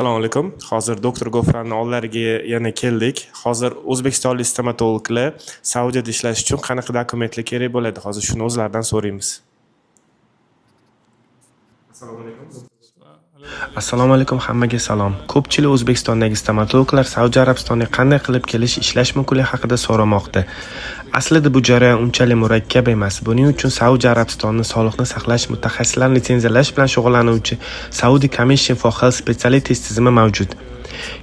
Assalomu alaykum. Hozir doktor Gofranni oldilariga yana keldik. Hozir o'zbekistonlik stomatologlar Saudiyada ishlash uchun qanaqa dokumentlar kerak bo'ladi? Hozir shuni o'zlaridan so'raymiz. Assalomu alaykum. Assalomu alaykum, hammaga salom. Ko'pchilik O'zbekistondagi stomatologlar Saudiya Arabistoniga qanday qilib kelish, ishlash mumkinligi haqida so'ramoqda. Aslida bu jarayon unchalik murakkab emas. Buning uchun Saudiya Arabistoni sog'liqni saqlash mutaxassislarni litsenziyalash bilan shug'ullanuvchi Saudi Commission for Health Specialties tizimi mavjud.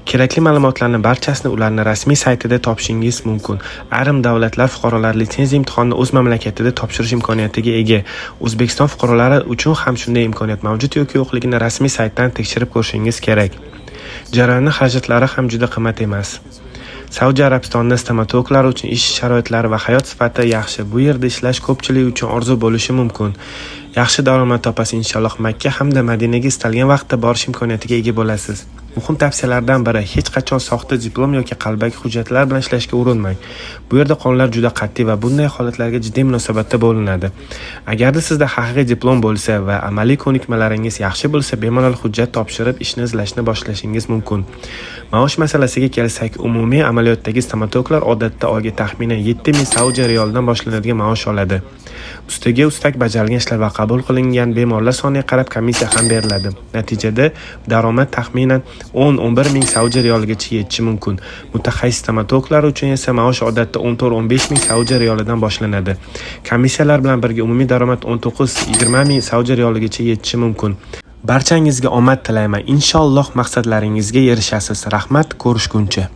Kerakli ma'lumotlarni barchasini ularning rasmiy saytida topishingiz mumkin. Ayrim davlatlar fuqarolari litsenziya imtihonini o'z mamlakatida topshirish imkoniyatiga ega. O'zbekiston fuqarolari uchun ham shunday imkoniyat mavjud yoki yo'qligini rasmiy saytdan tekshirib ko'rishingiz kerak. Jarayonning xarajatlari ham juda qimmat emas. Saudiya Arabistonida stomatologlar uchun ish sharoitlari va hayot sifati yaxshi. Bu yerda ishlash ko'pchilik uchun orzu bo'lishi mumkin. Yaxshi daromad topasiz, inshaalloh. Makka hamda Madinaga istalgan vaqtda borish imkoniyatiga ega bo'lasiz. Muhim tavsiyalardan biri: hech qachon soxta diplom yoki qalbaki hujjatlar bilan ishlashga urinmang. Bu yerda qonunlar juda qat'iy va bunday holatlarga jiddiy munosabatda bo'linadi. Agarda sizda haqiqiy diplom bo'lsa va amaliy ko'nikmalaringiz yaxshi bo'lsa, bemalol hujjat topshirib, ishni izlashni boshlashingiz mumkin. Maosh masalasiga kelsak, umumiy amaliyotdagi stomatologlar odatda oyga taxminan 7000 Saudiya riyolidan boshlanadigan maosh oladi. Ustiga ustak bajarilgan ishlar va qabul qilingan bemorlar soniga qarab komissiya ham beriladi. Natijada daromad taxminan 10-11 ming Saudiya riyoligacha yetishi mumkin. Mutaxassis stomatologlar uchun esa maosh odatda 14-15 ming Saudiya riyolidan boshlanadi. Komissiyalar bilan birga umumiy daromad 19-20 ming Saudiya riyoligacha yetishi mumkin. Barchangizga omad tilayman. Inshaalloh maqsadlaringizga erishasiz. Rahmat, ko'rishguncha.